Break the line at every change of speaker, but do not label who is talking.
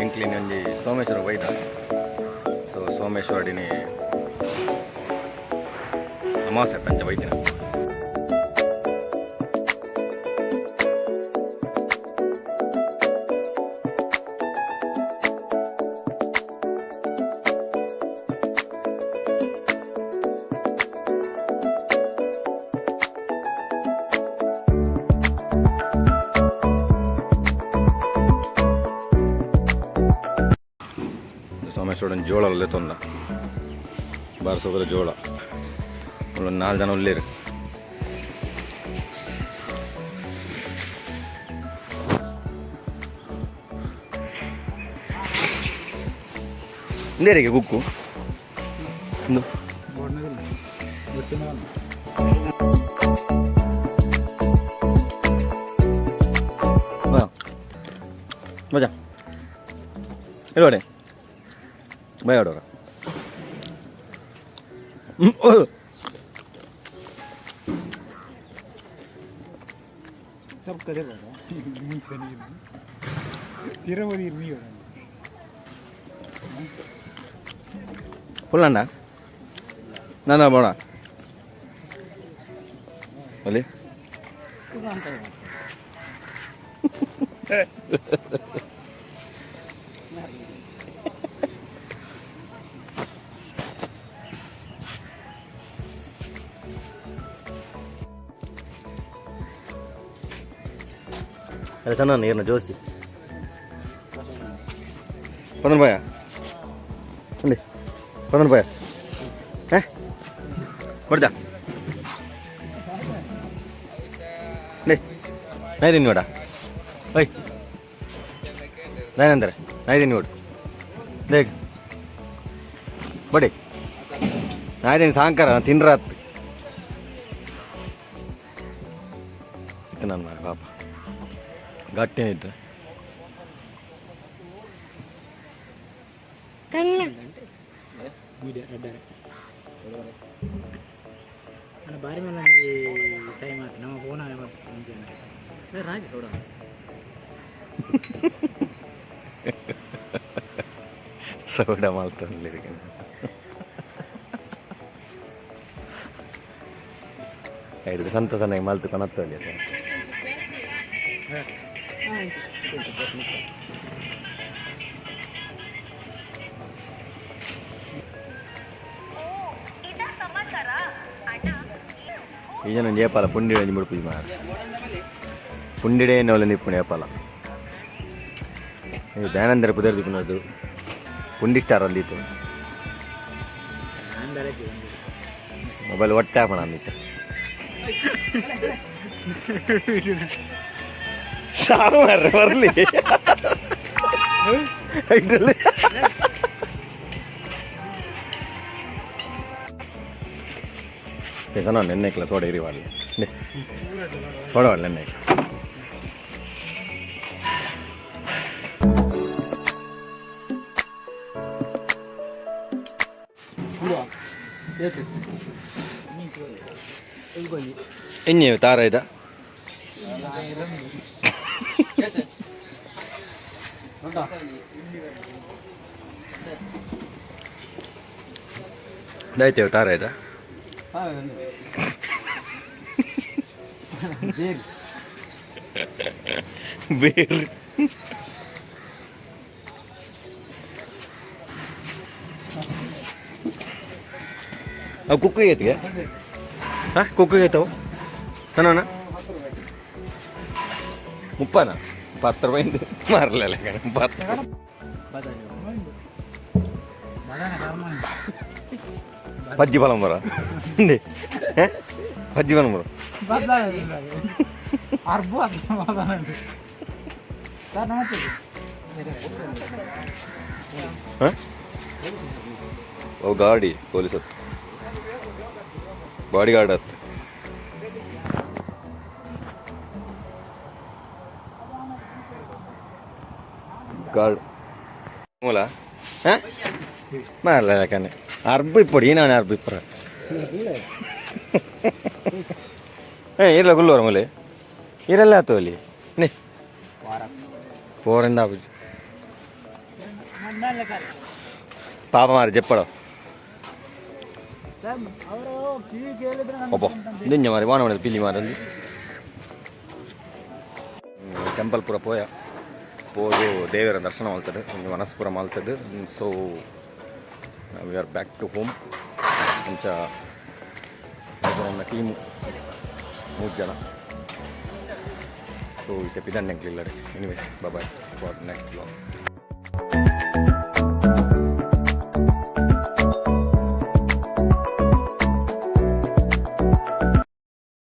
ಎಂಕ್ಲಿನ ಒಂಜಿ ಸೋಮೇಶ್ವರ ಬೈದ. ಸೊ ಸೋಮೇಶ್ವರಡಿನಿ ಅಮಾವಾಸ್ಯೆ ಪಂಚ ಬೈದಿನ. ಸೋಮೇಶ್ವರ ಜೋಳ ತೊಂದ ಬಾರಸೋಗದ ಜೋಳ. ಒಂದು ನಾಲ್ಕು ಜನ ಉಳ್ಳೇರು. ಇಂದೇರಿಗೆ ಕುಕ್ಕು ಇಂದು. ಬಾ ಮಜಾ ಇಲ್ಲೋಡೆ ಬಾಯ್ ಆಡೋರ.
ಸ್ವಲ್ಪ ಕದೆ ಬೇಡ ಮುಂಚೆ ನೀರು ತಿರುಪತಿ ನೀರು.
ಫುಲ್ ಅಣ್ಣ ನಾನು ಬೋಣ ಅಲ್ಲಿ. ಅದೇ ಸಣ್ಣ ನೀರಿನ ಜೋಸ್ತಿ ಪಂದ್ರ ಬಾಯ ಅಂడి ಪಂದ್ರ ಬಾಯ. ಏ ಕೊಡ್ದ ನಾಯಿ ನೋಡ. ಓಯ್ ನಾಯಿ ಅಂದರೆ ನಾಯಿ ನೋಡು. ದೇಗ್ ಬಡಿ ನಾಯಿ ಸಾಂಕರ ತಿನ್ರಾತ್ ನಾನು ಮಾರ ಪಾಪ ಗಟ್ಟಿನಿಟ್ರೆ.
ಮೀಡಿಯಾ ರೆಡ್ಡಾರೆ ಅಣ್ಣ ಬಾರಿ ಮೇಲೆ ಟೈಮ್ ಆಯ್ತು. ನಮ್ಮ ಫೋನ್ ರಾಗಿ ಸೋಡ.
ಸೋಡ ಮಾಲ್ತಲ್ಲಿ ಐದು ಸಂತ ಸಣ್ಣಗೆ ಮಲ್ತು ಕಣತ್ತಲ್ಲಿ. ಈ ಜನ ಜಯಪಾಲ ಪುಂಡಿ ಒಂಜಿ ಮುಡುಪುಜಿ ಮಾರ ಪುಂಡಿಡೇ ನೋಲ ನಿಪ್ಪುಣಿ ಜಯಪಾಲ. ಈ ದಯಾನಂದರ ಪುದರ್ ದಿಪ್ಪುನದು ಪುಂಡಿ ಸ್ಟಾರ್ ಅಂದಿತ್ತು. ಮೊಬೈಲ್ ಒಟ್ಟೆ ಹಾಕೋಣ ಅಂದಿತ್ತು. ಸಾರು ಮಾರ್ರೆ ಬರಲಿ ಇದ್ರಲ್ಲಿ. ಸಣ್ಣ ನೆನ್ನೆಕ್ಲ ಸೋಡ ಇರಿ ವಾಡಲಿ ಸೋಡ ವಾಡಲಿ ನೆನ್ನೆ. ಎಣ್ಣೆ ತಾರ ಇದ ದಯತೇವೆ ತಾರ ಇದ ಬೇರೆ. ಅವು ಕುಕ್ಕು ಐತಿಗೆ. ಹಾಂ, ಕುಕ್ಕು ಐತವು ತನೋಣ ಮುಪ್ಪನ ಪತ್ತು ರೂಪಾಯಿಂದ ಮಾರಲಿಲ್ಲ ಕಣೆ 10. ಪಜ್ಜಿ ಬಲಂಬರ ಪಜ್ಜಿ ಬಲಂಬರ.
ಅರ್ಬು ಸರ್ ನಮಸ್ತೆ.
ಹಾಂ, ಓ ಗಾಡಿ ಪೊಲೀಸ್ ಹತ್ತು ಬಾಡಿ ಗಾರ್ಡ್ ಹತ್ತು ಗಾರ್ಡ್ ಮೂಲ. ಹಾಂ, ಮಾರಲ್ಲ ಯಾಕಂದ್ರೆ ಅರ್ಬು ಇಪ್ಪಡು. ಏನಾನೆ ಅರ್ಬು ಇಪ್ಪರ. ಏ ಇರ್ಲ ಗುಲ್ಲೋರ ಮೂಲೆ ಇರಲ್ಲ ಆತೋಲಿ ನೇ ಪೋರಂದ ಪಾಪ ಮಾರಿ ಜಪ್ಪಡ.
ಅವರು ಕಿವಿ ಕೇಳಿದ್ರೆ.
ಒಬ್ಬ ದಿಂಜ ಮಾರಿ ವಾನ ಮಾಡಿದ ಪಿಲಿ ಮಾರಲ್ಲಿ ಟೆಂಪಲ್ ಪೂರ ಪೋಯ ಪೋದು ದೇವರ ದರ್ಶನ ಮಲ್ತದೆ, ಒಂಜಿ ಮನಸ್ಸು ಪೂರ ಮಲ್ತದೆ. So we are back to home. ಅಂಚ ನಮ್ಮ ಟೀಮು ಮೂರು ಜನ. ಸೊ ಇತ್ತೆ ಪಿದಂಡೆ ಎಂಕ್ಲಿಲ್ಲಡೆ. Anyways, bye for next vlog.